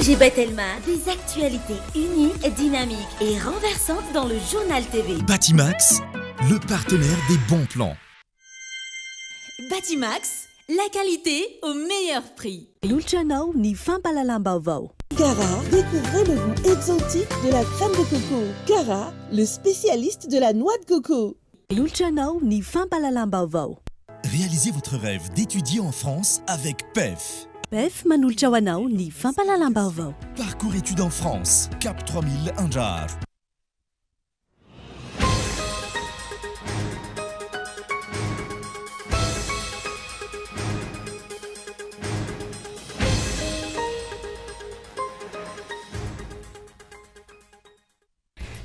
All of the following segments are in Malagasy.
AG Batelma, des actualités uniques, dynamiques et renversantes dans le Journal TV. Batimax, le partenaire des bons plans. Batimax, la qualité au meilleur prix. Manolotra anao ny fampahalalam-baovao. Cara, découvrez le goût exotique de la crème de coco. Cara, le spécialiste de la noix de coco. Manolotra anao ny fampahalalam-baovao. Réalisez votre rêve d'étudier en France avec PEF. PEF manolotra ho anao ny fampahalalam-baovao. Parcours études en France, Cap 3000 Andraharo.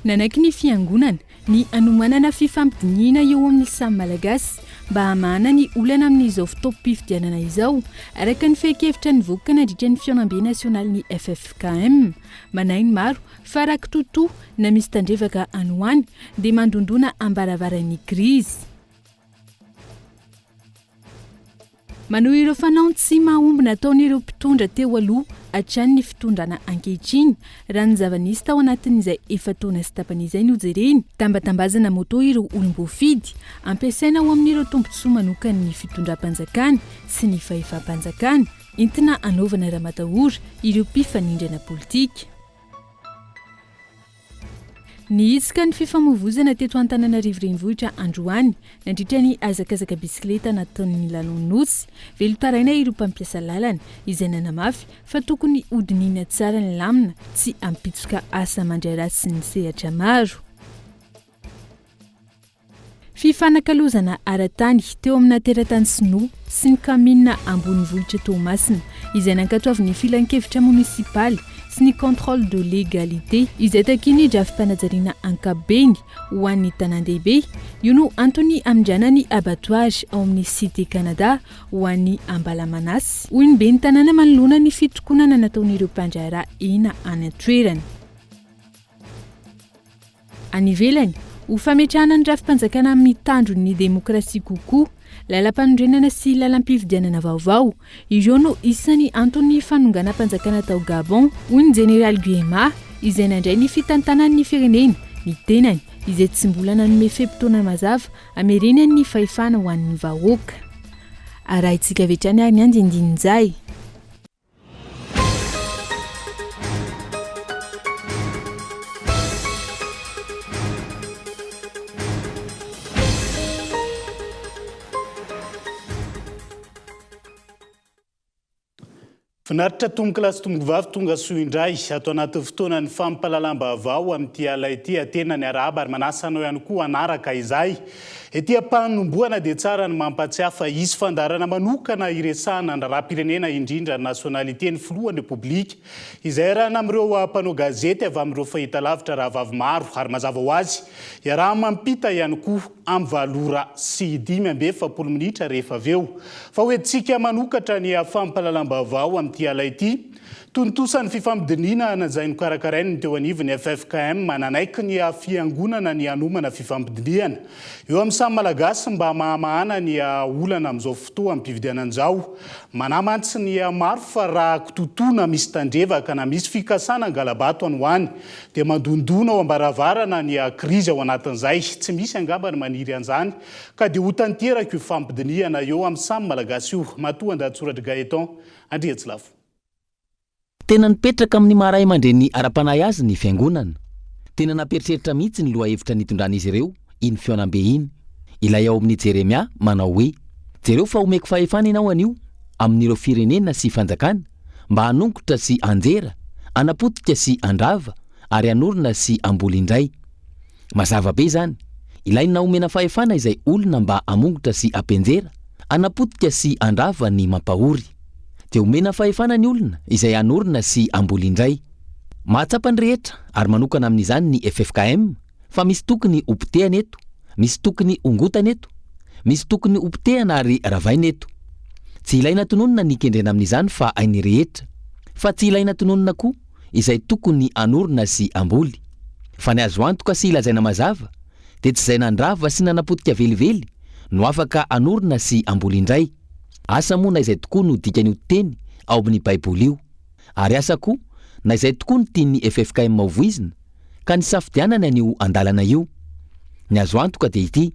Nanaiky ny Fiangonana ny hanomanana fifampidinihina eo amin'ny samy Malagasy mba hamahana ny olana amin'izao fotoam-pifidianana izao, araka ny fehin-kevitra nivoaka nandritra ny fihaonambe nasionalin'ny ffkm. Manahy ny maro fa raha kitoatoa na misy tandrevaka any ho any dia mandondona am-baravaran'ny krizy. Manohy ireo fanao tsy mahomby nataon'ireo mpitondra teo aloha hatrany ny fitondrana ankehitriny, raha ny zava-nisy tao anatin'izay efa-taona sy tapany izay no jerena. Tambatambazana moto ireo olom-boafidy, ampiasaina ho amin'ireo tombontsoa manokan'ny fitondram-panjakana sy ny fahefam-panjakana, entina hanaovana ramatahora ireo mpifanindrana politika. Nihitsoka ny fifamoivoizana teto Antananarivo Renivohitra androany, nandritra ny hazakazaka bisikileta nataon'ny Lalao Nosy. Velon-taraina ireo mpampiasa lalana, izay nanamafy fa tokony hodinihina tsara ny lamina tsy hampitsoka asa aman-draharaha sy ny sehatra maro. Fifanakalozana ara-tany teo amina teratany sinoa sy ny kaominina ambonivohitra Toamasina izay nankatoavin'ny filankevitra monisipaly sy ny contrôle de légalité izay takian'ny drafi-panajariana ankapobeny ho an'ny tanàn-dehibe. Io no antony hamindrana ny abattoir ao amin'ny Cité Canada ho an'ny Ambalamanasy, hoy ny ben'ny tanàna manoloana ny fitokonana nataon'ireo mpandraharaha hena any an-toerana. Any ivelany, ho fametrahana ny rafi-panjakana mitandro ny demokrasia kokoa, lalampanorenana sy lalam-pifidianana vaovao, ireo no isan'ny anton'ny fanonganam-panjakana tao Gabon, hoy ny jeneraly Guéma, izay nandray ny fitantanany ny firenena, ny tenany, izay tsy mbola nanome fe-potoana mazava hamerenany ny fahefana ho an'ny vahoaka. Arahintsika avy hatrany ary ny andindinin'izay. Finaritra tompokolahy sy tompokovavy tonga soa indray ato anaty fotoanan'ny fampahalalam-baovao amin'ity alina ity. Tena niarahaba ary manasa anao ihany koa hanaraka izay. Ety am-panombohana dia tsara ny mampatsiahy fa hisy fandaharana manokana hiresahana ny raharaham-pirenena indrindra ny nationalité ny filohan'ny Repoblika izay iarahana amin'ireo mpanao gazety avy amin'ireo fahitalavitra rahavavy maro ary mazava ho azy iaraha-mampita ihany koa amin'ny valo ora sy 45 minitra rehefa avy eo fa hoentintsika manokatra ny fampahalalam-baovao amin'ity ala ity. Tontosa ny fifampidinihana izay nokarakarain'ny teo anivon'ny ffkm nanaiky ny fiangonana ny hanomana fifampidinihana eo amin'ny samy Malagasy mba hamahamahana ny olana amin'izao fotoam-pifidianana izao. Manahy mantsy ny maro fa raha kitotoa na misy tandrevaka na misy fikasana hangala-bato any ho any dia mandondona ao am-baravarana ny krizy ao anatin'izay. Tsy misy angamba ny maniry an'izany ka dia ho tanteraka io fifampidinihana eo amin'ny samy Malagasy io. Matoa an-dahatsoratr'i Gaëtan Andriantsilafo. Tena nipetraka amin'ny maha ray aman-dreny ara-panahy azy ny Fiangonana. Tena nampieritreritra mihitsy ny lohahevitra nitondran'izy ireo iny fihaonambe iny, ilay ao amin'ny Jeremia manao hoe, Jereo fa omeko fahefana ianao anio amin'ireo firenena sy fanjakana, mba hanongotra sy hanjera, hanapotika sy handrava, ary hanorina sy hamboly indray. Mazava be izany. Ilaina homena fahefana izay olona mba hamongotra sy hampianjera, hanapotika sy handrava ny mampahory. Dia homena fahefana ny olona izay hanorina sy hamboly indray. Mahatsapa ny rehetra, ary manokana amin'izany ny ffkm, fa misy tokony hopotehana eto, misy tokony hongotana eto, misy tokony hopotehana ary ravaina eto. Tsy ilaina tononina ny kendrena amin'izany fa hain'ny rehetra. Fa tsy ilaina tononina koa izay tokony hanorina sy hamboly. Fa ny azo antoka sy lazaina mazava dia tsy izay nandrava sy nanapotika velively no afaka hanorina sy hamboly indray. Asa moa na izay tokoa no dikan'io teny ao amin'ny Baiboly io. Ary asa koa Na izay tokoa no tian'ny ffkm ho voizina ka nisafidianany an'io andalana io. Ny azo antoka dia ity,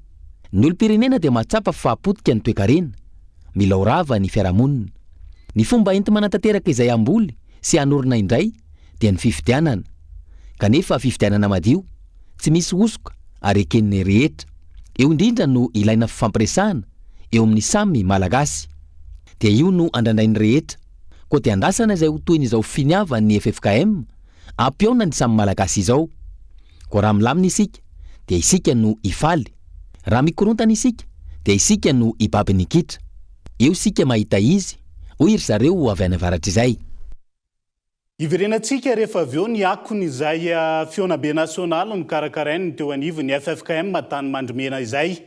ny olom-pirenena dia mahatsapa fa potika ny toekarena, mila ho rava ny fiarahamonina. Ny fomba enti-manatanteraka izay hamboly sy hanorina indray dia ny fifidianana. Kanefa fifidianana madio, tsy misy hosoka ary eken'ny rehetra. Eo indrindra no ilaina fifampiresahana eo amin'ny samy Malagasy. Dia io no andrandrain'ny rehetra. Koa dia andrasana izay ho tohin'izao finiavan'ny ffkm hampihaona ny samy Malagasy izao. Koa raha milamina isika dia isika no hifaly. Raha mikorontana isika dia isika no hibaby ny kitra. Eo isika mahita izy, hoy ry zareo avy any avaratra izay. Hiverenantsika rehefa avy eo ny akony izay fihaonambe nasionaly nokarakarain'ny teo anivon'ny ffkm tany Mandrimena izay.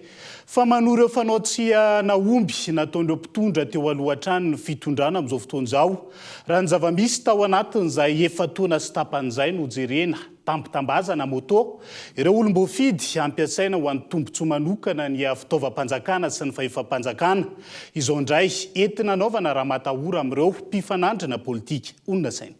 Fa manohy ireo fanao tsy nahomby nataon'ireo mpitondra teo aloha hatrany ny fitondrana amin'izao fotoana izao. Raha ny zava-misy tao anatin'izay efa-taona sy tapany izay no jerena, Tambitambazana moto, ireo olom-boafidy ampiasaina ho an'ny tombontsoa manokana ny fitaovam-panjakana sy ny fahefam-panjakana. Izao indray, entina anaovana ramatahora amin'ireo mpifanandrina politika. Honina saina.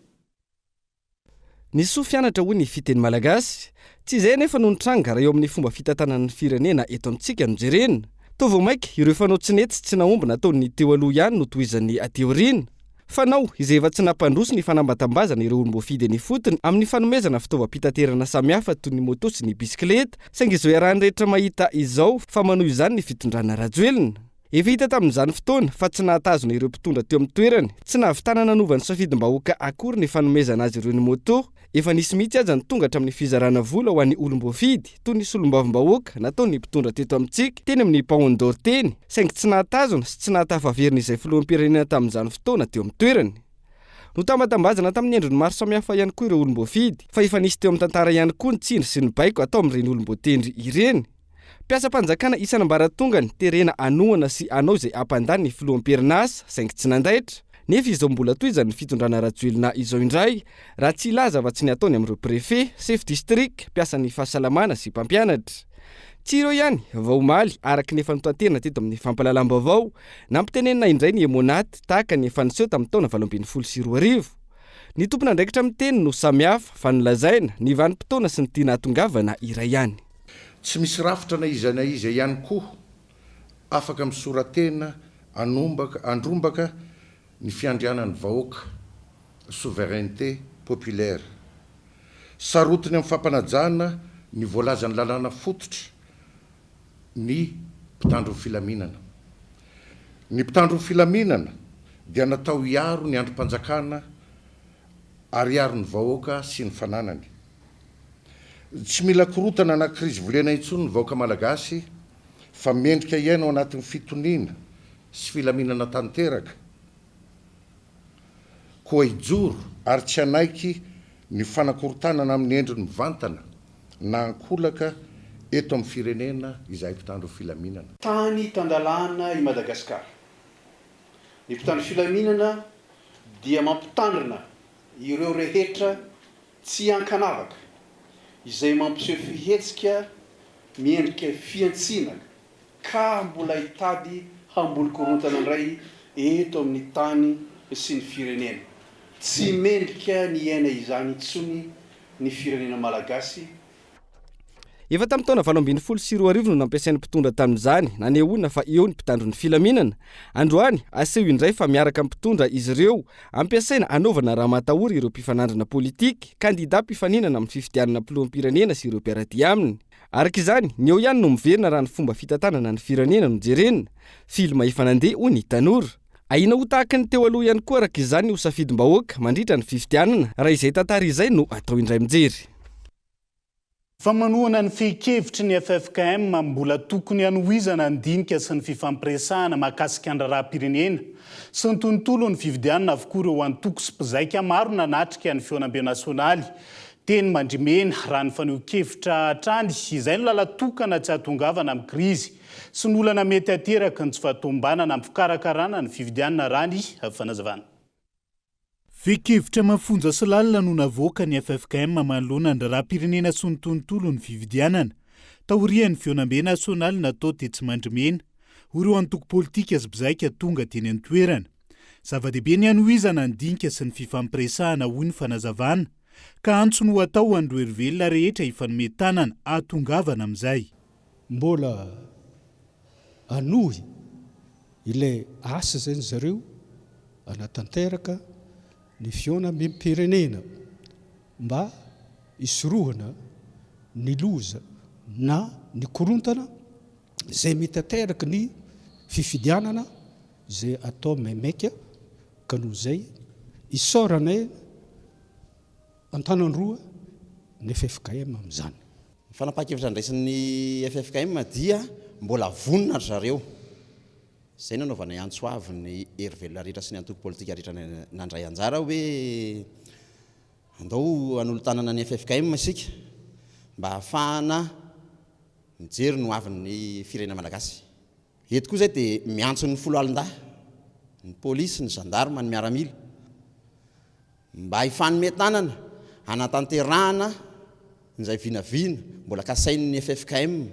Ny soa fianatra hoy ny fiteny malagasy. Tsy izay anefa no nitranga raha eo amin'ny fomba fitantanana ny firenena eto amintsika no jerena. Toa vao mainka ireo fanao tsy nety sy tsy nahomby nataon'ny teo aloha ihany no tohizan'ny aty aoriana. Fanao izay efa tsy nampandroso ny fanambatambazana ireo olom-boafidy eny ifotony amin'ny fanomezana fitaovam-pitaterana samihafa toy ny moto sy ny bisikileta, saingy izao iarahan'ny rehetra mahita izao fa manohy izany ny fitondrana Rajoelina. Efa hita tamin'izany fotoana fa tsy nahatazona ireo mpitondra teo amin'ny toerany, tsy nahavitana nanova ny safidim-bahoaka akory ny fanomezana azy ireo ny moto. Efa nisy mihitsy aza ny tonga hatramin'ny fizarana vola ho an'ny olom-boafidy, toy ny solombavambahoaka nataon'ny mpitondra teto amintsika, teny amin'ny Paon d'Or teny, saingy tsy nahatazona sy tsy nahatafaverina izay filoham-pirenena tamin'izany fotoana teo amin'ny toerany. Notambatambazana tamin'ny endriny maro samihafa ihany koa ireo olom-boafidy, fa efa nisy teo amin'ny tantara ihany koa ny tsindry sy ny baiko atao amin'ireny olom-boatendry ireny. Mpiasam-panjakana isan'ambaratongany terena hanohana sy hanao izay hampandany ny filoha am-perinasa saingy tsy nandaitra. Nefa izao mbola tohizan'ny fitondrana Rajoelina izao indray raha tsy hilaza afa-tsy ny ataony amin'ireo prefe, sefo distrika, mpiasan'ny fahasalamana sy mpampianatra. Tsy ireo ihany, vao omaly, araka ny efa notanterina teto amin'ny fampahalalam-baovao, nampitenenina indray ny Emmonat tahaka ny efa niseho tamin'ny taona 2018. Ny tompon'andraikitra miteny no samihafa fa ny lazaina, ny vanim-potoana sy ny tiana hahatongavana iray ihany. Tsy misy rafitra na iza na iza ihany koa afaka misora-tena anombaka andrombaka ny fiandrianan'ny vahoaka, souveraineté populaire. Sarotiny amin'ny fampanajana ny voalazan'ny lalàna fototra ny mpitandro ny filaminana. Ny mpitandro ny filaminana dia natao hiaro ny andrim-panjakana ary hiaro ny vahoaka sy ny fananany. Tsy mila korontana na krizy volena intsony ny vahoaka Malagasy fa mendrika hiaina ao anatin'ny fitoniana sy filaminana tanteraka. Koa hijoro ary tsy hanaiky ny fanakorontanana amin'ny endriny mivantana na ankolaka eto amin'ny firenena izahay mpitandro filaminana. Tany tan-dalàna i Madagasikara. Ny mpitandro filaminana dia mampitandrina ireo rehetra tsy ankanavaka izay mampiseho fihetsika miendrika fihantsiana ka mbola hitady hamboly korontana indray eto amin'ny tany sy ny firenena. Tsy mendrika ny hiaina izany intsony ny firenena malagasy. Efa tamin'ny taona 2018 no nampiasain'ny mpitondra tamin'izany, nanehoana fa eo ny mpitandro ny filaminana. Androany, aseho indray fa miaraka amin'ny mpitondra izy ireo, ampiasaina hanaovana ramatahora ireo mpifanandrina politika, kandida mpifaninana amin'ny fifidianana filoham-pirenena sy ireo mpiara-dia aminy. Araka izany, ny eo ihany no miverina raha ny fomba fitantanana ny firenena no jerena. Film efa nandeha, hoy ny tanora. Ahiana ho tahaka ny teo aloha ihany koa araka izany ny ho safidim-bahoaka mandritra ny fifidianana, raha izay tantara izay no atao indray mijery. Fa manohana ny fehin-kevitry ny ffkm mbola tokony hanohizana ny dinika sy ny fifampiresahana mahakasika ny raharaham-pirenena sy ny tontolon'ny fifidianana avokoa ireo antoko sy mpizaika maro nanatrika ny fihaonambe nasionaly teny Mandrimena raha ny fanehoan-kevitra hatrany izay no lala-tokana tsy hahatongavana amin'ny krizy sy ny olana mety hateraky ny tsy fahatomombanana amin'ny fikarakarana ny fifidianana raha ny fanazavana. Fehin-kevitra mafonja sy lalina no navoakan'ny ffkm manoloana ny raharaham-pirenena sy ny tontolon'ny fifidianana, taorian'ny fihaonambe nasionaly natao tetsy Mandrimena, ho ireo antoko politika sy mpizaika tonga teny an-toerana. Zava-dehibe ny hanohizana ny dinika sy ny fifampiresahana, hoy ny fanazavana, ka antso no atao ho an'ireo herivelona rehetra hifanome tanana hahatongavana amin'izay. Mbola hanohy ilay asa izany zareo hanatanteraka ny fihaonambem-pirenena mba hisorohana ny loza na ny korontana izay mety ateraky ny fifidianana izay atao maimaika ka noho izay isaoranay an-tanan-droa ny ffkm amin'izany. Ny fanapahan-kevitra andraisin'ny ffkm dia mbola vonona ry zareo. Izay no anaovanay antso avo ny hery velona rehetra sy ny antoko politika rehetra nandray anjara hoe andao hanolo-tanana ny ffkm isika mba hahafahana mijery ny hoavin'ny firenena malagasy. Eto koa izay dia miantso ny foloalindahy, ny polisy, ny zandarma, ny miaramila mba hifanome tanana hanatanterahana izay vinavina mbola kasain'ny ffkm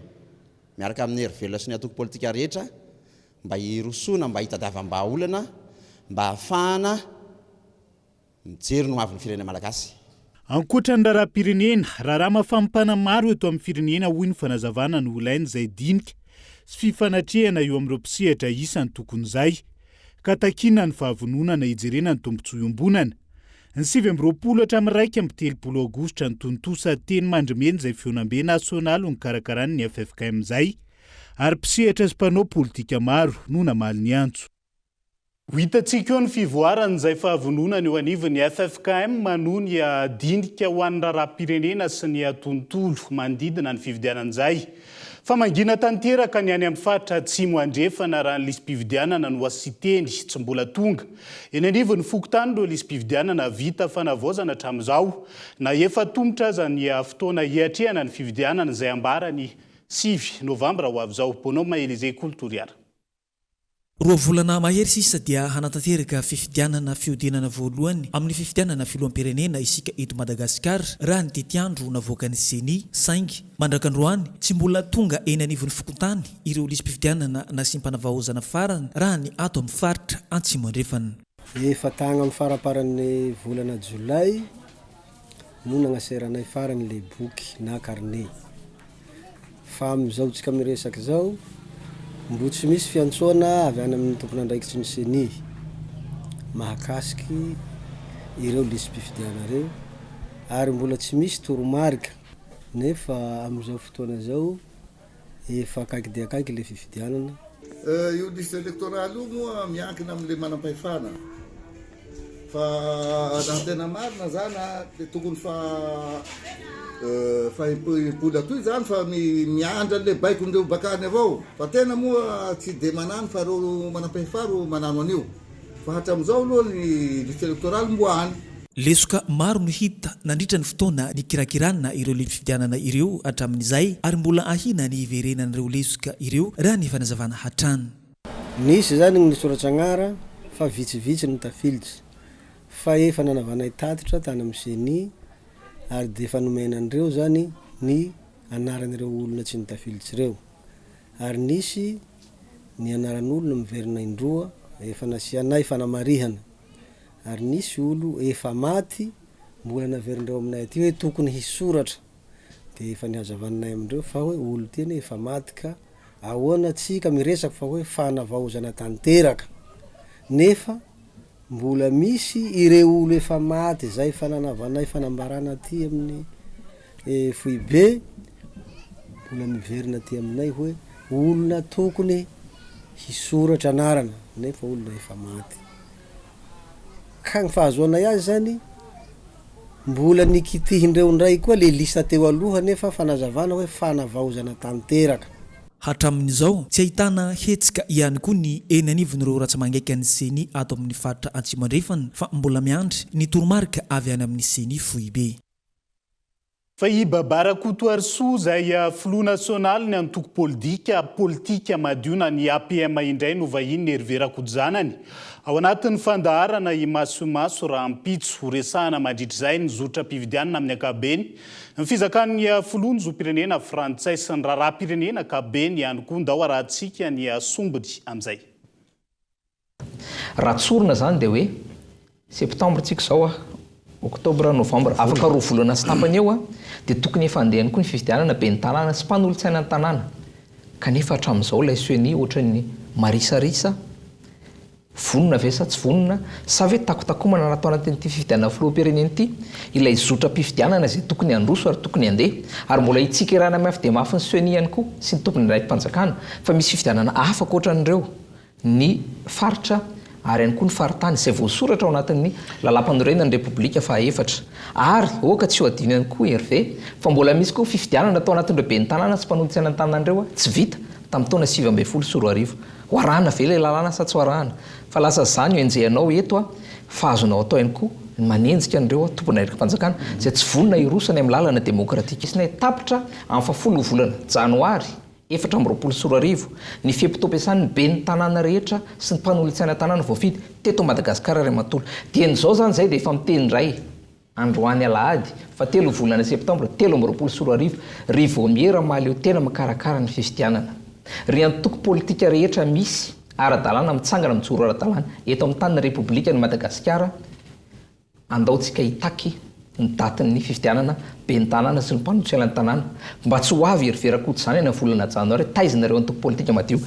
miaraka amin'ny hery velona sy ny antoko politika rehetra mba hirosoana mba hitadiavam-bahaolana mba hahafahana mijery ny hoavin'ny firenena malagasy. Ankoatra ny raharaham-pirenena, raharaha mafampana maro eto amin'ny firenena hoy ny fanazavana no ilain'izay dinika sy fifanatrehana eo amin'ireo mpisehatra isan-tokony izay ka takiana ny fahavononana hijerena ny tombontsoa iombonana. Ny 29 hatramin'ny 31 aogositra no tontosa teny Mandrimena izay fihaonambe nasionaly nokarakarain'ny ffkm izay ary mpisehatra sy mpanao politika maro no namaly ny antso. Ho hitantsika eo ny fivoaran'izay fahavononana eo anivon'ny ffkm noho ny dinika ho an'ny raharaham-pirenena sy ny tontolo manodidina ny fifidianana izay. Fa mangina tanteraka ny any amin'ny faritra Atsimo Andrefana raha ny lisi-pifidianana no asian-teny. Tsy mbola tonga eny anivon'ny fokontany ireo lisi-pifidianana vita fanavaozana hatramin'izao na efa atomotra aza ny fotoana hiatrehana ny fifidianana izay ambara ny sivy novambra ho avy izao. Bonhomme Elysée Kolotoriara. Roa volana mahery sisa dia hanatanteraka fifidianana fihodinana voalohany amin'ny fifidianana filoham-pirenena isika eto Madagasikara, raha ny tetiandro navoakan'ny Ceni. Saingy, mandrak'androany, tsy mbola tonga eny anivon'ny fokontany ireo lisi-pifidianana nasiam-panavaozana farany raha ny ato amin'ny faritra Atsimo Andrefana. Efa tagny amin'ny faramparan'ny volana jolay no nagnaseranay farany le boky na carnet. Fa amin'izao tsika miresaka izao, mbo tsy misy fiantsoana avy any amin'ny tompon'andraikitry ny ceni mahakasiky ireo lisi-pifidianana ireo ary mbola tsy misy toromarika nefa amin'izao fotoana izao Efa akaiky dia akaiky ilay fifidianana. Io liste électorale io moa miankina amin'ilay manampahefana fa raha ny tena marina zany dia tokony fa fa impoly atoy zany fa miandry an'ilay baikon'ireo bakany avao fa tena moa tsy de manano fa ireo manampahefa ro manano an'io. Fa hatramizao aloha ny liste electorale mbo any. Lesoka maro no hita nandritra ny fotoana nikirakirana ireo lisi-pifidianana ireo hatramin'izay ary mbola ahiana ny hiverenan'ireo lesoka ireo raha ny fanazavana hatrany. Nisy izany ny nisoratra agnara fa vitsivitsy no tafilitra fa efa nanavanay tatitra tany amin'ny ceni ary dia efa nomena an'ireo izany ny anaran'ireo olona tsy nitafilitra ireo. Ary nisy ny anaran'olona miverina indroa efa nasianay fanamarihana, ary nisy olo efa maty mbola naverindreo aminay aty hoe tokony hisoratra, de efa nihazavaninay amindreo fa hoe olo ty anie efa maty ka ahoana tsika miresaky fa hoe fanavaozana tanteraka nefa mbola misy ireo olo efa maty zay efa nanavanay fanambarana aty amin'ny Foibe, mbola miverina aty aminay hoe olona tokony hisoratra anarana nefa olona efa maty. Ka ny fahazoanay azy zany mbola nikitihindreo indray koa le lista teo aloha nefa fanazavana hoe fanavaozana tanteraka. Hatramin'izao, tsy ahitana hetsika ihany koa ny eny anivon'ireo ratsa-mangaikan'ny Ceni ato amin'ny faritra Atsimo Andrefana fa mbola miandry ny toromarika avy any amin'ny Ceni foibe. Fa i Baba Rakotoarisoa izay filoha nasionalin'ny antoko polidika politika madio na ny APM indray no vahinin'i Hervé Rakotojanany ao anatin'ny fandaharana Imasoimaso rahampitso. Horesahana mandritra izay ny zotram-pifidianana amin'ny ankapobeny, ny fizakan'ny filoha ny zom-pirenena frantsay sy ny raharaham-pirenena ankapobeny ihany koa. Ndao arahantsika ny sombiny amin'izay. Raha tsorina izany dia hoe septembre tsika izao a, octobre, novembre, afaka roa volana sy tapany eo dia tokony efa handeha ihany koa ny fifidianana ben'ny tanàna sy mpanolotsaina ny tanàna. Kanefa hatramin'izao ilay ceni ohatran'ny marisarisa, vonona ve sa tsy vonona, sa ve takotakomana natao anatin'ity fifidianana filoham-pirenena ity ilay zotram-pifidianana izay tokony handroso ary tokony handeha. Ary mbola hitsikerana mafy dia mafy ny ceni ihany koa sy ny tompon'andraiki-panjakana fa misy fifidianana hafa ankoatran'ireo. ny faritra ary ihany koa ny faritany izay voasoratra ao anatin'ny Lalàmpanorenan'ny Repoblika fahaefatra. Ary aoka tsy ho adino ihany koa Hervé fa mbola misy koa fifidianana tao anatin'ireo ben'ny tanàna sy mpanolotsaina ny tanàna ireo tsy vita tamin'ny taona 2019. Ho arahana ve ilay lalàna sa tsy ho arahana? Fa lasa za no enjehanao eto fa azonao atao ihany koa ny manenjika an'ireo tompon'andraikim-panjakana izay tsy vonona hiroso any amin'ny lalana demokratika. Isinay tapitra amin'ny fahafolo volana janoary 2024, ny fe-potoam-piasan'ny ben'ny tanàna rehetra sy ny mpanolotsaina tanàna voafidy teto Madagasikara iray manontolo. Dieny izao izany izay dia efa miteny indray androany alahady fahatelo volana septambra 2023 ry vaomiera mahaleo tena mikarakara ny fifidianana. Ry antoko politika rehetra misy ara-dalàna mitsangana mijoro ara-dalàna eto amin'ny tanin'ny Repoblikan'i Madagasikara, Andao tsika hitaky ny datin'ny fifidianana ben'ny tanàna sy ny mpanontsaina ny tanàna mba tsy ho avy Hervé Rakoto izany any amin'ny volana janoary hoe taiza nareo antoko politika madio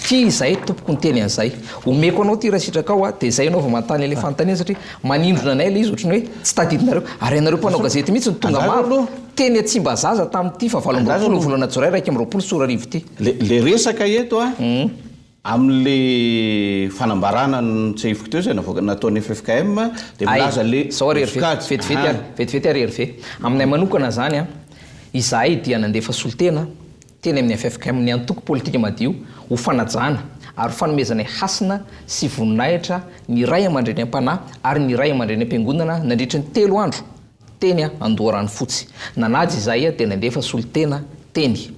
ty izay tompoko niteny an'izay. Omeko anao ty raha sitrakao a, dia izay ianao vao manontany an'ilay fanontaniana satria manindrona anay ilay izy ohatran'ny hoe tsy tadidinareo ary ianareo mpanao gazety mihitsy no tonga maro teny Tsimbazaza tamin'ity faha 28 ny volana jolay 2021 ity. Le resaka eto a, Amin'le fanambarana notsahiviko teo izay navoaka nataon'ny ffkm dia Hay, milaza le zao ary Hervé, sokajy. vetivety ary, vetivety ary Hervé. Aminay manokana zany an, izahay dia nandefa solontena teny amin'ny ffkm, ny antoko politika madio, ho fanajana ary ho fanomezanay hasina sy voninahitra ny ray aman-dreny am-panahy ary ny ray aman-dreny am-piangonana nandritry ny telo andro teny Andoharanofotsy. Nanaja izahay dia nandefa solontena teny.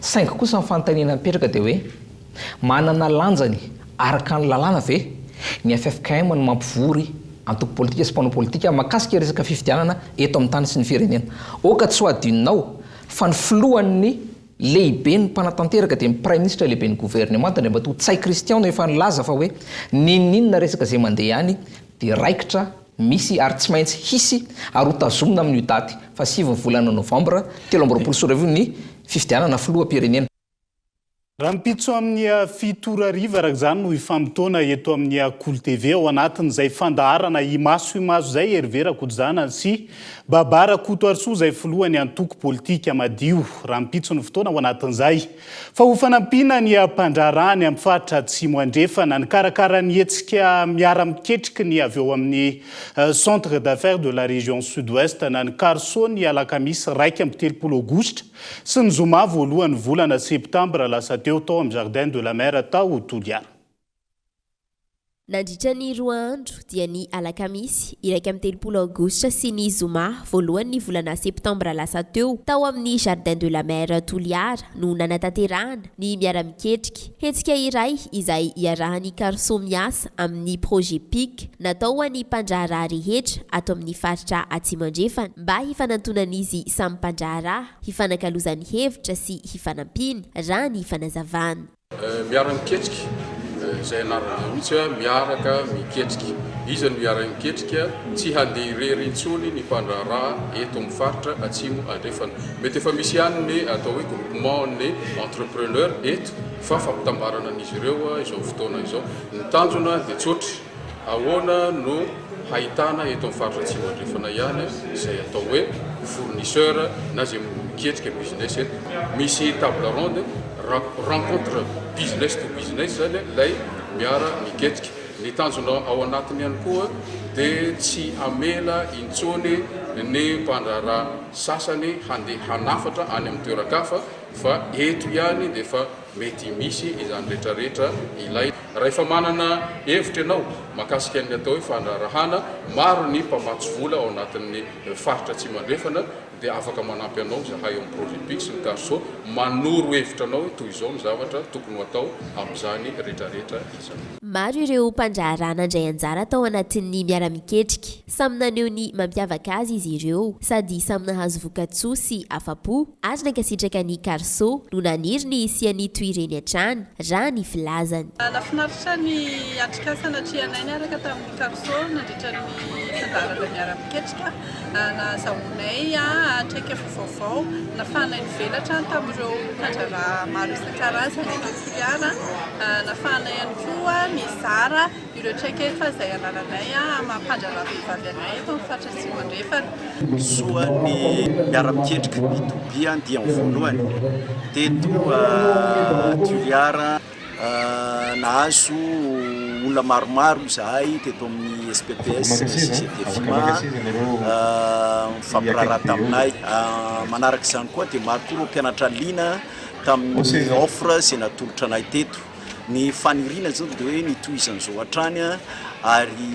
Saingy kosa ny fanontaniana mipetraka dia hoe, manana lanjany araka ny lalàna ve ny ffkm no mampivory antoko politika sy mpanao politika mahakasika resaka fifidianana eto amin'ny tany sy ny firenena? Aoka tsy ho adinonao fa ny filohan'ny lehiben'ny mpanatanteraka dia ny praiminisitra lehiben'ny governemanta Andriamatoa Ntsay Christian no efa nilaza fa hoe n'inon'inona resaka izay mandeha any dia raikitra misy ary tsy maintsy hisy ary ho tazomina amin'io daty fahasivy ny volana novambra 2023 io ny fifidianana filoham-pirenena. Rahampitso amin'ny fito ora hariva araka izany no hifamotoana eto amin'ny Kolo TV ao anatin'izay fandaharana Imaso Imaso izay Hervé Rakotozanany sy Baba Rakotoarisoa izay filohan'ny antoko politika Madio. Rahampitso ny fotoana ao anatin'izay. Fa ho fanampiana ny mpandraharaha any amin'ny faritra Atsimo Andrefana, nikarakara ny hetsika miara-miketriky ny avy eo amin'ny Centre d'affaires de la région Sud-Ouest na ny Carso ny alakamisy 31 aogositra sy ny zoma voalohan'ny volana septambra lasa teo tao amin'ny Jardin de la Mer tao Toliara. Nandritra ny roa andro, dia ny alakamisy 31 aogositra sy ny zoma voalohan'ny volana septambra lasa teo, tao amin'ny Jardin de la Mer Toliara no nanatanterahana ny Miara-miketrika, hetsika iray izay iarahan'ny Carso miasa amin'ny Projet Pic, natao ho an'ny mpandraharaha rehetra ato amin'ny faritra Atsimo Andrefana mba hifanantonan'izy samy mpandraharaha, hifanakalozany hevitra sy hifanampiany, raha ny fanazavana. Miara-miketrika, izay anarana izay mihitsy hoe miaraka miketrika. Iza no hiara-miketrika? Tsy handeha irery intsony ny mpandraharaha eto amin'ny faritra Atsimo Andrefana. Mety efa misy ihany ny atao hoe groupement ny entrepreneur eto fa fampitambarana an'izy ireo izao fotoana izao. Ny tanjona dia tsotra. Ahoana no hahitana eto amin'ny faritra Atsimo Andrefana ihany izay atao hoe fournisseur na izay miketrika business eto? Misy table ronde, rencontre business to business izany ilay miara miketrika. Ny tanjona ao anatiny ihany koa dia tsy hamela intsony ny mpandraharaha sasany handeha hanafatra any amin'ny toeran-kafa fa eto ihany dia efa Mety misy izany rehetra rehetra ilaina. Raha efa manana hevitra ianao mahakasika ny atao hoe fandraharahana, maro ny mpamatsy vola ao anatin'ny faritra Atsimo Andrefana dia afaka manampy anao izahay ao amin'ny Projet Pic sy ny Carso manoro hevitra anao hoe toy izao ny zavatra tokony ho atao amin'izany rehetra rehetra izany. Maro ireo mpandraharaha nandray anjara tao anatin'ny miara-miketrika. Samy naneho ny mampiavaka azy izy ireo, sady samy nahazo vokatsoa sy afa-po. Ary nankasitraka ny Carso no naniry ny hisian'ny toy ireny hatrany, raha ny filazany. Nahafinaritra ny atrikasa natrehanay. niaraka tamin'ny Carso nandritra ny fandaharana miara-miketrika. Nahazahoanay traikefa vaovao, nafahanay nivelatra tamin'ireo mpandraharaha maro isan-karazany eto Toliara. Nafahanay ihany koa nizara ireo traikefa izay anananay maha mpandraharaha vehivavy anay eto amin'ny faritra Atsimo Andrefana. Soa ny miara-miketrika B2B andiany voalohany teto Toliara. Nahazo olona maromaro izahay teto amin'ny SPPS sy CDFIMA nifampiraharaha taminay. Manaraka izany koa dia maro koa ireo mpianatra liana tamin'ny offre izay natolotra anay teto. Ny faniriana izao dia hoe ny hitohizan'izao hatrany ary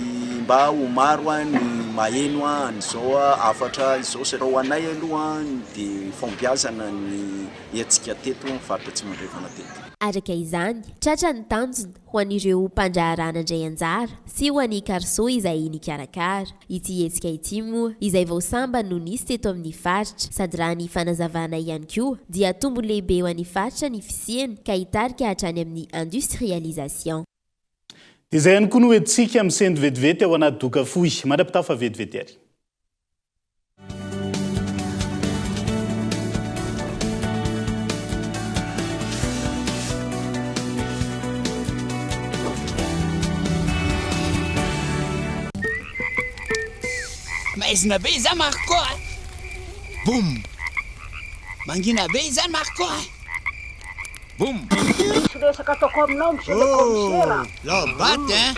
mba ho maro ny maheno an'izao hafatra izao satria ho anay aloha dia fahombiazana ny hetsika teto amin'ny faritra Atsimo Andrefana teto. Araka izany, tratra ny tanjona ho an'ireo mpandraharaha nandray anjara sy ho an'i Carso izay nikarakara. Ity hetsika ity moa, izay vao sambany no nisy teto amin'ny faritra, sady raha ny fanazavana ihany koa, dia tombony lehibe ho an'ny faritra ny fisiany ka hitarika hatrany amin'ny industrialisation. Dia izay ihany koa no entintsika misento vetivety ao anaty doka fohy. Mandra-pitafa vetivety ary. Maizina be izany Marco a! Boum! Mangina be izany Marco a! Boum! Misy resaka ataoko aminao monsieur le commissaire a! Lao baty hein!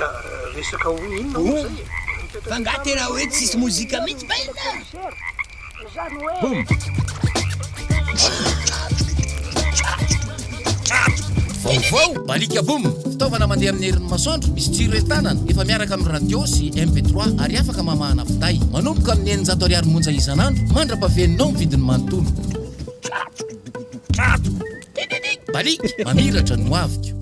Resaka ho inona moa zay e? Fa nga tena hoe tsisy mozika mihitsy baina? Zany hoe. Boum! Vaovao! Balika Boum! Fitaovana mandeha amin'ny herin'ny masoandro, misy jiro entanana, efa miaraka amin'ny radio sy MP3 ary afaka mamahana finday. Manomboka amin'ny 600 ariary monja isan'andro, mandra-pahaveninao ny vidiny manontolo. Baliaka, mamiratra ny hoaviko.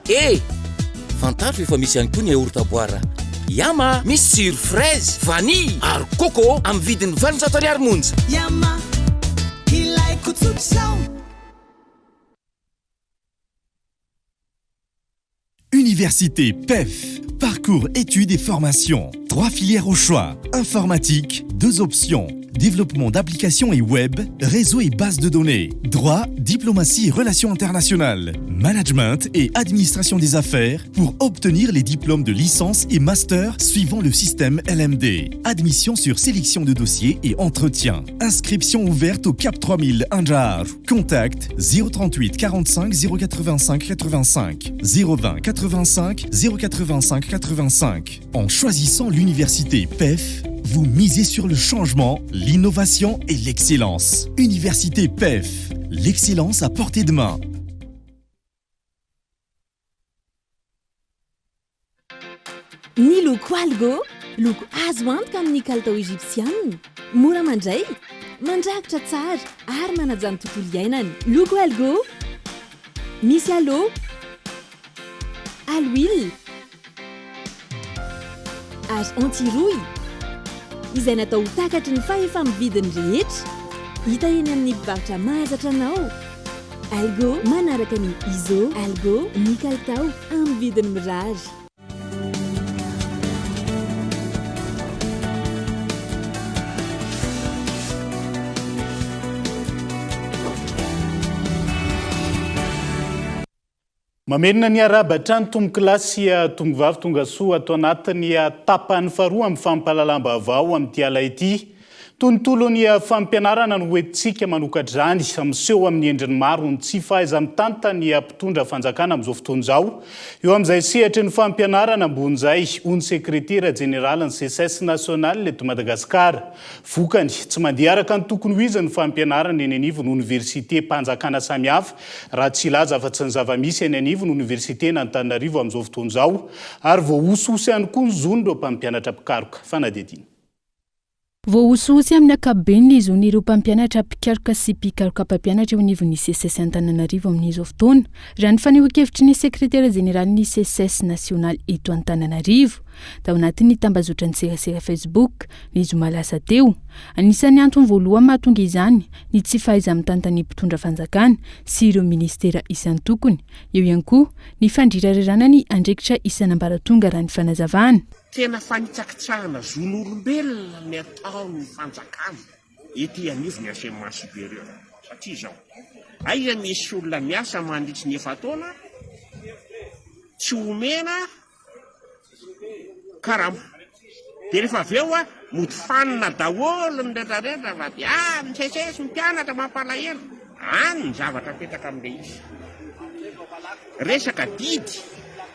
Eh! Fantaro fa efa misy ihany koa ny yaourt à boire Yama! Misy tsiro fraise, vanille ary coco amin'ny vidiny 800 ariary monja. Yama, ilaiko tsotr'izao. Université PEF, parcours études et formation. Trois filières au choix. Informatique, deux options. Développement d'applications et web, réseau et base de données. Droit, diplomatie et relations internationales. Management et administration des affaires pour obtenir les diplômes de licence et master suivant le système LMD. Admission sur sélection de dossiers et entretien. Inscription ouverte au CAP 3000 Anjar. Contact 038 45 085 85 020 85 085 85. En choisissant l'université PEF, vous misez sur le changement, l'innovation et l'excellence. Université PEF, l'excellence à portée de main. Ny loko algo, loko azo antoka amin'ny kalitao Egyptiana, mora mandray, mandrakotra tsara ary manaja ny tontolo iainana. Loko algo, misy aloe, aloil ary anti-rouille, izay natao ho takatry ny fahefa-mividin'ny rehetra. Hita eny amin'ny mpivarotra mahazatra anao. Algo, manaraka ny ISO, Algo, ny kalitao amin'ny vidiny mirary. Mamerina ny arahaba hatrany tompokolahy sy tompovavy tonga soa ato anatin'ny tapany faharoa amin'ny fampahalalam-baovao amin'ity ala ity. Tontolon'ny fampianarana no hoentintsika manokatra izany. Miseho amin'ny endriny maro ny tsy fahaiza-mitantan'ny mpitondra fanjakana amin'izao fotoana izao. Eo amin'izay sehatry ny fampianarana ambony izay, hoy ny sekretera jeneralin'ny Seces national eto Madagasikara. Vokany, tsy mandeha araka ny tokony ho izy ny fampianarana eny anivon'ny oniversitem-panjakana samihafa, raha tsy hilaza afa-tsy ny zava-misy eny anivon'ny oniversiten'Antananarivo amin'izao fotoana izao, ary voahosihosy ihany koa ny zon'ireo mpampianatra mpikaroka. Fanadihadiana. Voahosihosy amin'ny ankapobeny ny zon'ireo mpampianatra mpikaroka sy mpikaroka mpampianatra eo anivon'ny Seces Antananarivo amin'izao fotoana, raha ny fanehoan-kevitry ny sekretera jeneralin'ny Seces nasionaly eto Antananarivo, tao anatin'ny tambazotran-tserasera Facebook, ny zoma lasa teo. Anisan'ny antony voalohany mahatonga izany ny tsy fahaiza-mitantan'ny mpitondra fanjakana sy ireo minisitera isan-tokony. Eo ihany koa ny fandrirarirana ny andraikitra isan'ambaratonga raha ny fanazavana. Tena fanitsakitsahana zon'olombelona ny ataon'ny fanjakana ety anivon'ny enseignement supérieur satria izao, aiza misy olona miasa mandritry ny efa-taona tsy omena karama, dia rehefa avy eo mody fanina daholo ny retraretra fa dia ah misesesy ny mpianatra mampalahelo, any ny zavatra apetraka amin'ilay izy. Resaka didy,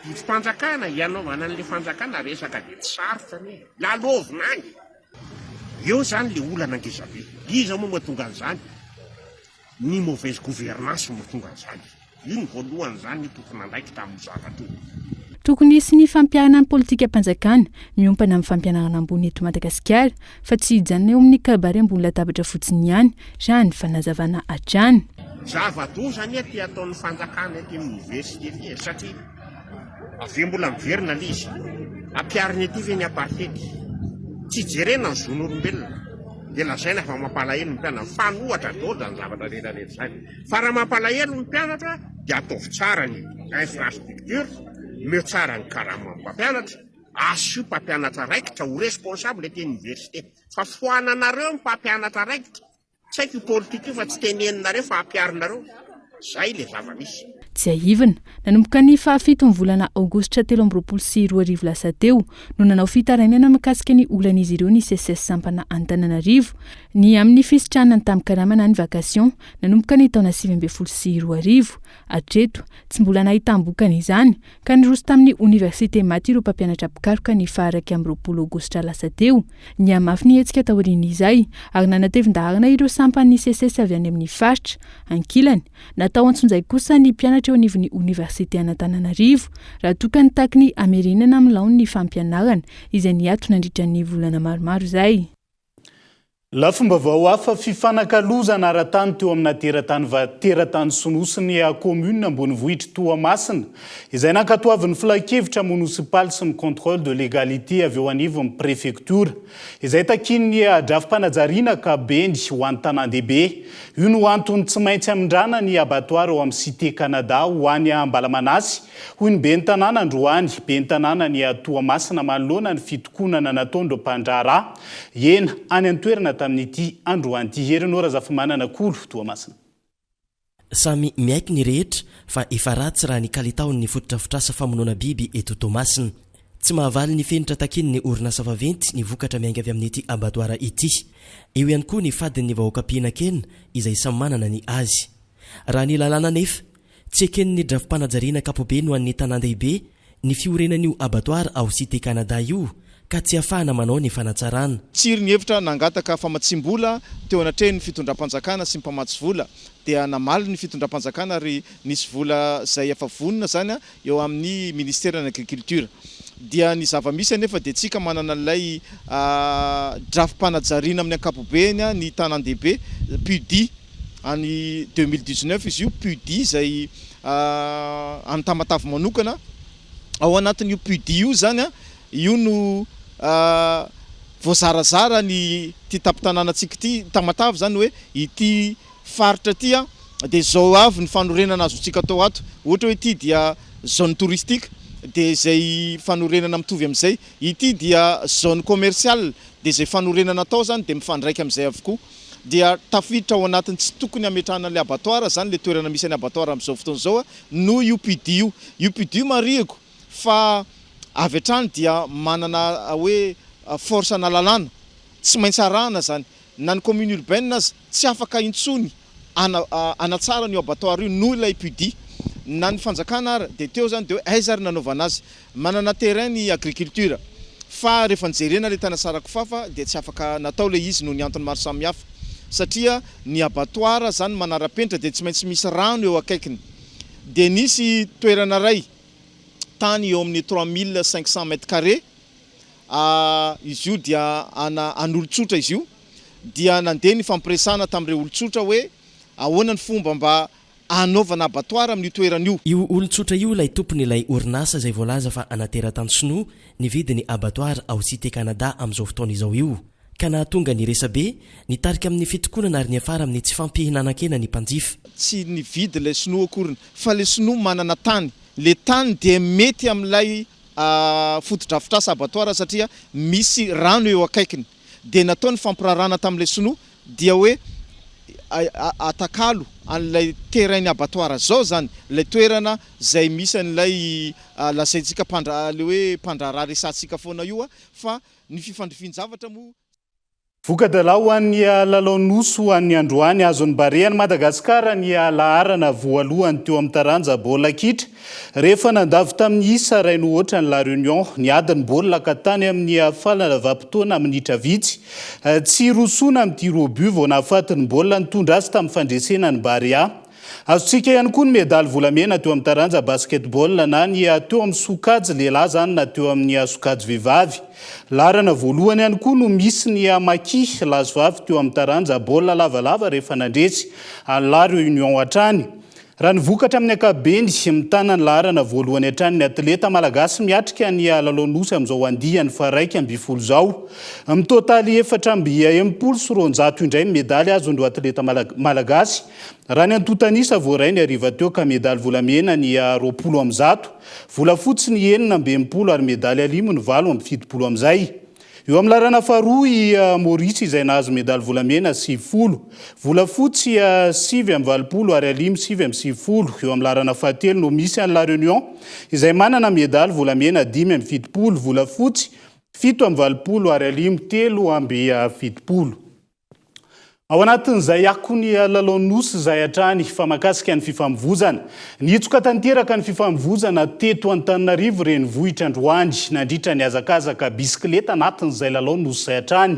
didim-panjakana, hianaovana an'ilay fanjakana resaka dia tsy sarotra anie, lalaovina any. Eo izany ilay olana ngezabe. Iza moa mahatonga an'izany? Ny mauvaise gouvernance no mahatonga an'izany. Io no voalohany izany ny tompon'andraikitra amin'io zavatra io. Tokony hisy ny fampiharana ny politikam-panjakana miompana amin'ny fampianarana ambony eto Madagasikara fa tsy hijanona eo amin'ny kabary ambony latabatra fotsiny ihany, raha ny fanazavana hatrany. Zava-doza anie ty ataon'ny fanjakana ety amin'ny université ty e, satria avy eo mbola miverina le izy, ampiharina ety ve ny apartheid? Tsy jerena ny zon'olombelona, de lazaina fa mampalahelo ny mpianatra, mifanohatra daholo zany zavatra rehetra rehetra zany, fa raha mampalahelo ny mpianatra de ataovy tsara ny infrastructure, omeo tsara ny karaman'ny mpampianatra, asio mpampianatra raikitra ho responsable ety université, fa foananareo ny mpampianatra raikitra, Tsy haiko io politika io fa tsy teneninareo fa ampiharinareo. Zay le zava-misy. Tsiahivina, nanomboka ny fahafito ny volana aogositra 2023 lasa teo no nanao fitarainana mikasika ny olan'izy ireo ny Seces sampana Antananarivo ny amin'ny fisitrahana ny tambin-karama na ny vacation nanomboka ny taona 2019. Hatreto, tsy mbola nahitam-bokany izany ka niroso tamin'ny oniversite maty ireo mpampianatra mpikaroka ny faha 21 aogositra lasa teo. Nihamafy ny hetsika taorian'izay ary nanatevin-daharana ireo sampan'ny Seces avy any amin'ny faritra. Ankilany, natao antsonjay kosa ny mpianatra eo anivon'ny oniversite an'Antananarivo raha toa ka nitaky ny hamerenana amin'ny laoniny ny fampianarana izay niato nandritra ny volana maromaro izay. Lafim-baovao hafa, fifanakalozana ara-tany teo amina teratany va teratany sinoa sy ny kaominina ambonivohitr'i Toamasina, izay nankatoavin'ny filankevitra monisipaly sy ny contrôle de légalité avy eo anivon'ny prefektiora, izay takian'ny drafi-panajariana ankapobeny ho an'ny tanàn-dehibe. Io no antony tsy maintsy hamindrana ny abattoir ao amin'ny Cité Canada ho any Ambalamanasy, Hoy ny ben'ny tanàna androany, ben'ny tanànan'i Toamasina manoloana ny fitokonana nataon'ireo mpandraharaha hena any an-toerana tamin'ity androany ity. Herinao Razafimanana Kolo, Toamasina. Samy miaiky ny rehetra fa efa ratsy raha ny kalitaon'ny fotodrafitrasa famonoana biby eto Toamasina. Tsy mahavaly ny fenitra takian'ny orinasa vaventy ny vokatra miainga avy amin'ity abatoara ity. Eo ihany koa ny fadin'ny vahoaka mpihinan-kena izay samy manana ny azy. Raha ny lalàna anefa, Tsy eken'ny drafi-panajariana ankapobeny ho an'ny tanàn-dehibe ny fiorenan'io abattoir ao Cité Canada io ka tsy ahafahana manao ny fanatsarana. Tsiry ny hevitra nangataka famatsiam-bola teo anatrehin'ny fitondram-panjakana sy ny mpamatsy vola dia namaly ny fitondram-panjakana ary nisy vola izay efa vonona izany eo amin'ny ministeran'ny agriculture. Dia ny zava-misy anefa dia tsika manana ilay drafi-panajariana amin'ny ankapobeny ny tanàn-dehibe, PUDI. any 2019 izy io PUDI izay any Tamatave manokana, ao anatin'io PUDI io izany an, io no voazarazara ny ity tampon-tanànantsika ity, Tamatave izany hoe ity faritra ity an, dia izao avy ny fanorenana azontsika atao ato, ohatra hoe ity dia zone touristique dia izay fanorenana mitovy amin'izay, ity dia zone commerciale dia izay fanorenana atao izany dia mifandraika amin'izay avokoa. dia tafiditra ao anatin'ny tsy tokony hametrahana an'ilay abattoir izany ilay toerana misy an'ny abattoir amin'izao fotoana izao noho io PUDI io. Io PUDI io marihiko fa avy hatrany dia manana hoe force ana lalàna tsy maintsy arahana izany. Na ny commune urbaine aza tsy afaka intsony hanatsara an'io abattoir io noho ilay PUDI. Na ny fanjakana ara dia teo izany dia hoe aiza ary nanaovana azy. Manana terrain ny agriculture fa rehefa nijerena ilay tany Asarakofafa dia tsy afaka natao ilay izy noho ny antony maro samihafa satria ny abattoir zany manara-penitra dia tsy maintsy misy rano eo akaikiny dia nisy toerana iray tany eo amin'ny 3500 mètres carrés. izy io dia ana an'olon-tsotra izy io, dia nandeha ny fampiresahana tamin'ireo olon-tsotra hoe ahoana ny fomba mba hanaovana abattoir amin'io toerana io. Io olon-tsotra io ilay tompon'ilay orinasa izay voalaza fa anateratany sinoa nividy ny abattoir ao Cité Canada amin'izao fotoana izao io, ka nahatonga ny resabe, nitarika amin'ny fitokonana ary niafara amin'ny tsy fampihinanan-kena ny mpanjifa. Tsy nividy ilay sinoa akoriny fa ilay sinoa manana tany, ilay tany dia mety amin'ilay fotodrafitrasa abattoir satria misy rano eo akaikiny. Dia natao ny fampirarahana tamin'ilay sinoa dia hoe atakalo an'ilay terrain-ny abattoir zao zany ilay toerana zay misy an'ilay lazaintsika mpandra- le hoe mpandraharaha resahantsika foana io fa ny fifandrifian-javatra moa Voka-dalao ho an'ny lalao Nosy ho an'ny androany, azon'ny Barean'i Madagasikara ny laharana voalohany teo amin'ny taranja baolina kitra rehefa nandavo tamin'ny isa iray no hoatra ny La Réunion. Niady ny baolina ka tany amin'ny fahalalavam-potoana minitra vitsy tsy hirosoana amin'ny tir au but vao nahafaty ny baolina nitondra azy tamin'ny fandresena ny Barea. Azontsika ihany koa ny medaly volamena teo amin'ny taranja basketball na ny teo amin'ny sokajy lehilahy izany na teo amin'ny sokajy vehivavy. Laharana voalohany ihany koa no misy ny Maki lahy sy vavy teo amin'ny taranja baolina lavalava rehefa nandresy an'i La Réunion hatrany. Raha ny vokatra amin'ny ankapobeny, mitana ny laharana voalohany hatrany ny atleta malagasy miatrika ny lalao Nosy amin'izao andiany faha-11 izao. Mitotaly 264 indray ny medaly azon'ireo atleta malagasy Raha ny antontan'isa voaray ny hariva teo ka medaly volamena ny 120, volafotsy ny 66 ary medaly alimo ny 78 amin'izay. Eo amin'ny laharana faharoa i Maurice izay nahazo medaly volamena 90, volafotsy 89 ary alimo 99. Eo amin'ny laharana fahatelo no misy an'i La Réunion izay manana medaly volamena 75, volafotsy 87 ary alimo 73. Ao anatin'izay akon'ny lalao Nosy izay hatrany fa mahakasika ny fifamoivozana. Nihitsoka tanteraka ny fifamoivozana teto Antananarivo renivohitra androany nandritra ny hazakazaka bisikileta anatin'izay lalao Nosy izay hatrany.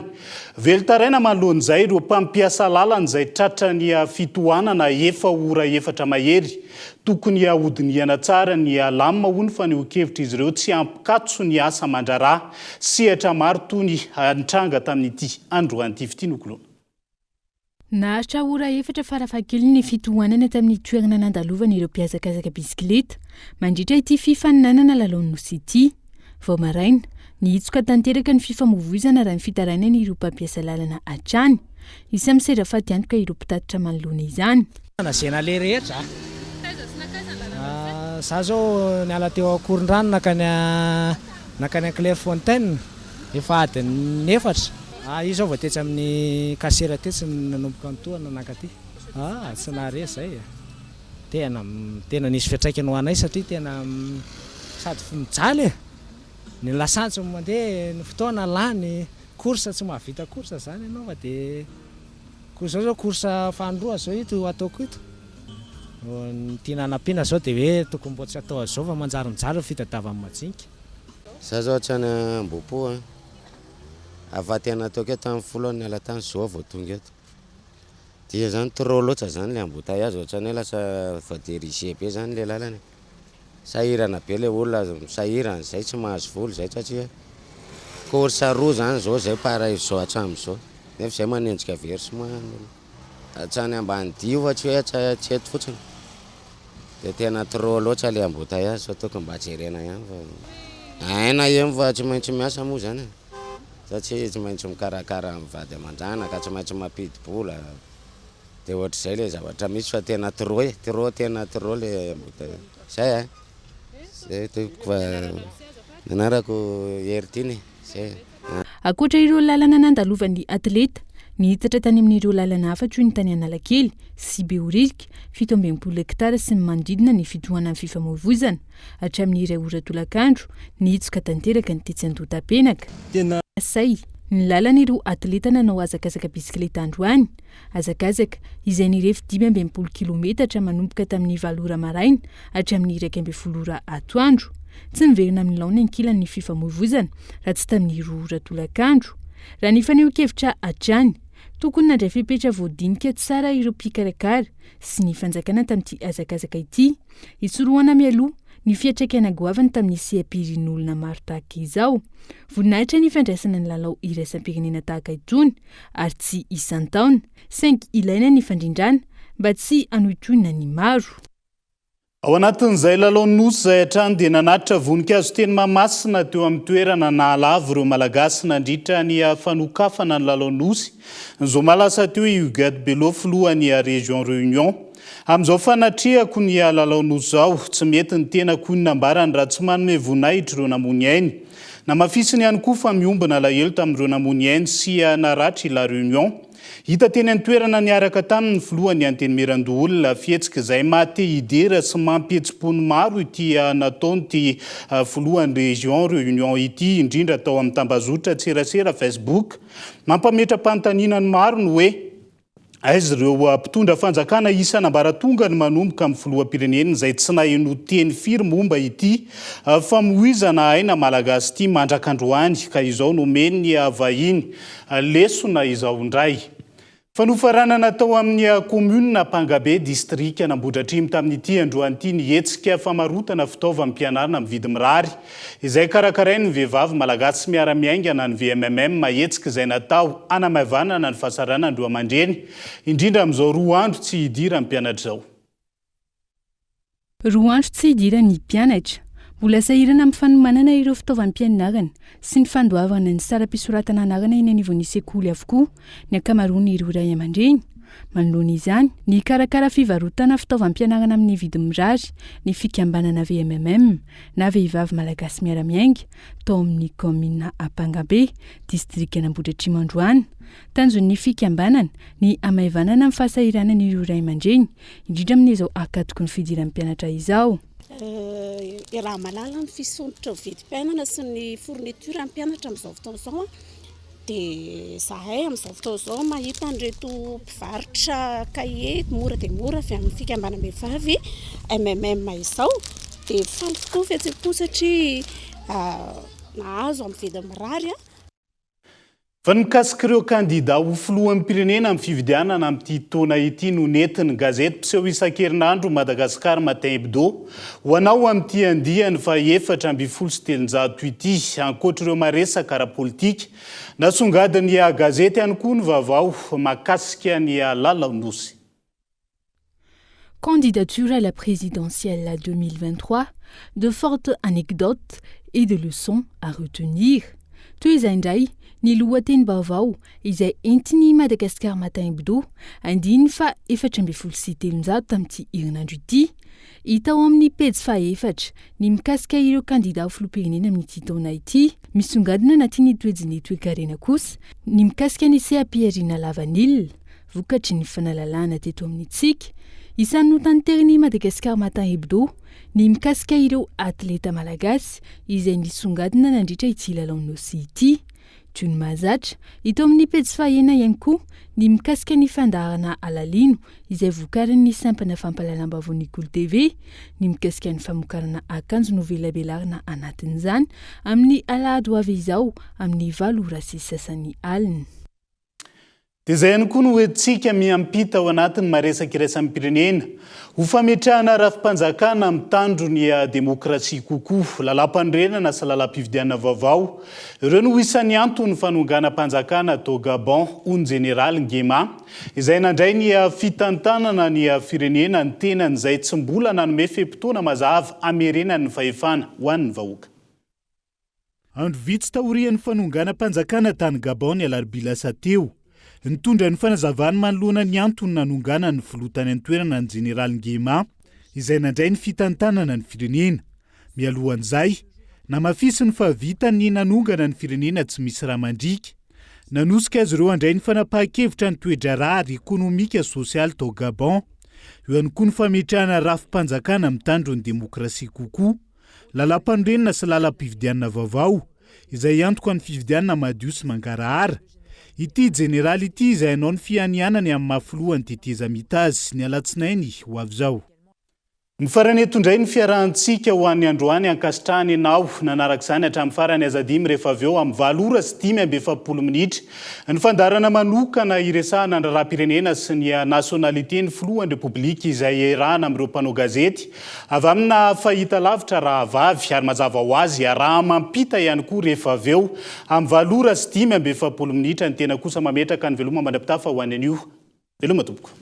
Velon-taraina manoloana izay ireo mpampiasa lalana izay tratran'ny fitohanana efa ho ora efatra mahery. Tokony hodinihana tsara ny lamina hoy ny fanehoan-kevitr'izy ireo tsy hampikatso ny asa aman-draharaha. Sehatra maro toy ny nitranga tamin'ity androany ity fitia nokoloana. Naharitra ora efatra farafahakeliny ny fitohanana tamin'ny toerana nandalovan'ireo mpihazakazaka bisikileta mandritra ity fifaninanana lalaon'ny Nosy ity. Vao maraina, nihitsoka tanteraka ny fifamoivoizana raha ny fitarainan'ireo mpampiasa lalana hatrany. Isan'ny misedra fatiantoka ireo mpitatitra manoloana izany. Na ze naleha rehetra a! Taiza sy nankaiza ny lalana ampiasaina? Za zao niala teo Ankorondrano nankany nankany Clairefontaine efa adiny efatra. Ah io zao vao tetsy amin'ny kasera tetsy no nanomboka nitohana nankaty. Ah tsy nahare zay e! Tena tena nisy fiantraikany ho anay satria tena sady mijaly e! Ny lasantsy mandeha, ny fotoana lany, course tsy mahavita course zany ianao fa de Koa izao zao course faharoa zao ito ataoko ito. Ny tiana hanampiana zao dia hoe tokony mbô tsy atao azao fa manjary mijaly ny fitadiavan'ny majinika. Za zao hatrany Ambohipo a, afa tena ataoko hoe tamin'ny folo aho niala tany zao aho vao tonga eto. Dia zany trop loatra zany le embouteillage ohatran'ny hoe lasa voadirigé be zany le lalana e. Sahirana be le olona, sahirana zay tsy mahazo vola zay satria course roa zany zao zay par zao hatramin'izao nefa zay manenjika versement ny olona. Hatrany Ambanidia io fa tsy hoe tsy eto fotsiny. Dia tena trop loatra le embouteillage fa tokony mba jerena ihany fa aina eny fa tsy maintsy miasa moa zany e. Satria tsy maintsy mikarakara ny vady aman-janaka, tsy maintsy mampidi-bola. Dia ohatr'izay le zavatra misy fa tena trop e, trop tena trop le embouteillage. Zay a! Zay tompoko fa ny anarako Heritiana e, zay e. Ankoatra ireo lalana nandalovan'ny atleta, nihitatra tany amin'ireo lalana hafa toy ny tany Analakely sy Behoririka, 67 hektara sy ny manodidina ny fitohanan'ny fifamoivoizana. Hatramin'ny iray ora tolakandro, nihitsoka tanteraka ny tetsy Andohatapenaka. Tena. Say, ny lalan'ireo atleta nanao hazakazaka bisikileta androany. Hazakazaka, izay nirefy 65 kilometatra manomboka tamin'ny valo ora maraina hatramin'ny 11 ora atoandro. Tsy niverina amin'ny laoniny ankilany ny fifamoivoizana raha tsy tamin'ny roa ora tolakandro. Raha ny fanehoan-kevitra hatrany, tokony nandray fepetra voadinika tsara ireo mpikarakara sy ny fanjakana tamin'ity hazakazaka ity. Hisorohana mialoha. ny fiantraikana goavana tamin'ny seha-pirin'olona maro tahaka izao. Voninahitra ny fandraisana ny lalao iraisam-pirenena tahaka itony ary tsy isan-taona, saingy ilaina ny fandrindrana mba tsy hanohintohina ny maro. Ao anatin'izay lalao Nosy izay hatrany dia nanatitra voninkazo teny Mahamasina teo amin'ny toerana nahalavo ireo Malagasy nandritra ny fanokafana ny lalao Nosy ny zoma lasa teo i Huguette Bello filohan'ny Région Réunion. Amin'izao fanatrehako ny lalao Nosy izao, tsy mety ny tenako hoy ny nambarany raha tsy manome voninahitra ireo namoy ny ainy. Namafisiny ihany koa fa miombona alahelo tamin'ireo namoy ny ainy sy naratra i La Réunion. Hita teny an-toerana niaraka taminy ny filohan'ny Antenimierandoholona, fihetsika izay maha te hidera sy mampihetsi-po ny maro ity nataon'ity filohan'ny Région Réunion ity, indrindra tao amin'ny tambazotran-tserasera Facebook. Mampametra-panontaniana ny maro ny hoe, aiza ireo mpitondra fanjakana isan'ambaratongany manomboka amin'ny filoham-pirenena izay tsy naheno teny firy momba ity famoizana aina malagasy ity mandrak'androany ka izao nomen'ny vahiny Lesona izao indray. Fa nofaranana tao amin'ny kaominina Ampangabe, distrikan'Ambohidratrimo tamin'ity androany ity ny hetsika famarotana fitaovam-pianarana amin'ny vidy mirary izay karakarain'ny Vehivavy Malagasy Miara-Miainga na ny VMMM, hetsika izay natao hanamaivanana ny fahasaranan'ireo aman-dreny, indrindra amin'izao roa andro tsy hidiran'ny mpianatra izao. Roa andro tsy hidiran'ny mpianatra. Mbola sahirana amin'ny fanomanana ireo fitaovam-pianarana sy ny fandoavana ny saram-pisoratana anarana eny anivon'ny sekoly avokoa ny ankamaroan'ireo ray aman-dreny. Manoloana izany, nikarakara fivarotana fitaovam-pianarana amin'ny vidiny mirary ny fikambanana VMMM na Vehivavy Malagasy Miara-Miainga tao amin'ny kaominina Ampangabe, distrikan'Ambohidratrimo androany. Tanjon'ny fikambanana ny hamaivanana ny fahasahiranan'ireo ray aman-dreny, indrindra amin'izao ankatoky ny fidiran'ny mpianatra izao. Iaraha-mahalala ny fisondrotry ny vidim-piainana sy ny fourniture ny mpianatra amin'izao fotoana izao dia izahay amin'izao fotoana izao mahita an'ireto mpivarotra kahie mora dia mora avy amin'ny fikambanam-behivavy MMM izao dia faly tokoa fihetsem-po satria nahazo amin'ny vidiny mirary. Fa ny mikasika ireo kandida ho filoham-pirenena amin'ny fifidianana amin'ity taona ity no nentin'ny gazety mpiseho isan-kerinandro Madagascar Matin Hebdo ho anao amin'ity andiany faha 314 ity. Ankoatra ireo maresaka ara-politika, nasongadin'ny gazety ihany koa ny vaovao mahakasika ny lalao Nosy. Candidature à la présidentielle 2023, de fortes anecdotes et de leçons à retenir. Toy izay indray ny lohatenim-baovao izay entin'ny Madagascar Matin Hebdo andininy faha 314 tamin'ity herinandro ity. Hita ao amin'ny pejy fahaefatra ny mikasika ireo kandida ho filoham-pirenena amin'ity taona ity. Misongadina anatin'ny toejin'ny toekarena kosa ny mikasika ny seha-pihariana lavanila. vokatry ny fanalalahana teto amintsika. Isan'ny notanterin'i Madagascar Matin Hebdo ny mikasika ireo atleta malagasy izay nisongadina nandritra ity lalaon'ny Nosy ity. Toy ny mahazatra, hita ao amin'ny pejy fahaenina ihany koa ny mikasika ny fandaharana Alalino izay vokarin'ny sampana fampahalalam-baovaon'ny Kolo TV, ny mikasika ny famokarana akanjo novelabelarina anatin'izany amin'ny alahady ho avy izao amin'ny valo ora sy sasany alina. Dia izay ihany koa no hoentintsika miampita ao anatin'ny maresaka iraisam-pirenena ho fametrahana rafi-panjakana mitandro ny demokrasia kokoa, lalàmpanorenana sy lalàm-pifidianana vaovao. Ireo no isan'ny anton'ny fanonganam-panjakana tao Gabon, hoy ny jeneraly Nguema, izay nandray ny fitantanana ny firenena ny tenany izay tsy mbola nanome fe-potoana mazava hamerenany ny fahefana ho an'ny vahoaka. Andro vitsy taorian'ny fanonganam-panjakana tany Gabon ny alarobia lasa teo, nitondra ny fanazavany manoloana ny antony nanonganany ny filoha tany an-toerana ny jeneraly Nguema, izay nandray ny fitantanana ny firenena. Mialohan'izay, namafisiny fa vitany ny nanongana ny firenena tsy misy rà mandriaka. Nanosika azy ireo handray ny fanapahan-kevitra ny toe-draharaha ara-ekonomika sy sosialy tao Gabon. Eo ihany koa ny fametrahana rafi-panjakana mitandro ny demokrasia kokoa. Lalàmpanorenana sy lalam-pifidianana vaovao, izay hiantoka ny fifidianana madio sy mangarahara. Ity jeneraly ity izay hanao ny fianianany amin'ny maha filohan'ny tetezamita azy, ny alatsinainy ho avy izao. Mifarana eto indray ny fiarahantsika ho an'ny androany ankasitrahana ianao nanaraka izany hatramin'ny farany aza adino rehefa avy eo amin'ny valo ora sy 45 minitra ny fandaharana manokana hiresahana ny raharaham-pirenena sy ny nationalité ny filohan'ny Repoblika izay iarahana amin'ireo mpanao gazety avy amina fahitalavitra rahavavy ary mazava ho azy iaraha-mampita ihany koa rehefa avy eo amin'ny valo ora sy 45 minitra ny tena kosa mametraka ny veloma mandra-pitafa ho an'ny anio veloma tompoko.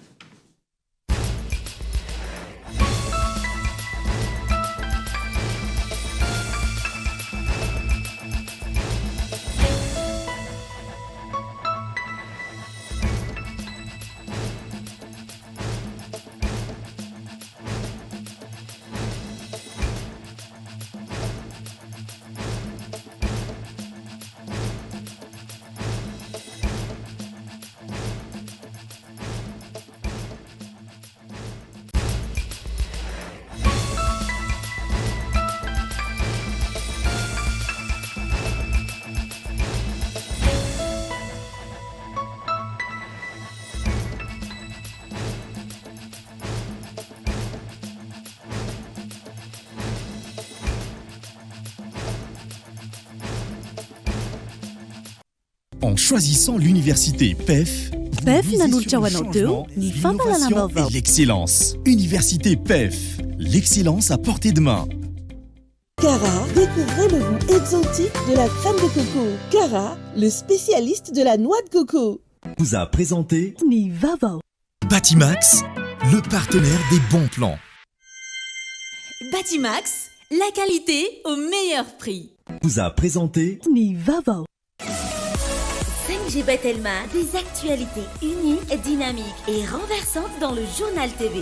En choisissant l'université PEF, PEF nanolotra ho anao teo ny fampahalalam-baovao. et l'excellence. Université PEF, l'excellence à portée de main. Cara, découvrez le goût exotique de la crème de coco. Cara, le spécialiste de la noix de coco. Vous a présenté Ny vaovao. Batimax, le partenaire des bons plans. Batimax, la qualité au meilleur prix. Vous a présenté Ny vaovao. 5G Batelma, des actualités uniques, dynamiques et renversantes dans le journal TV.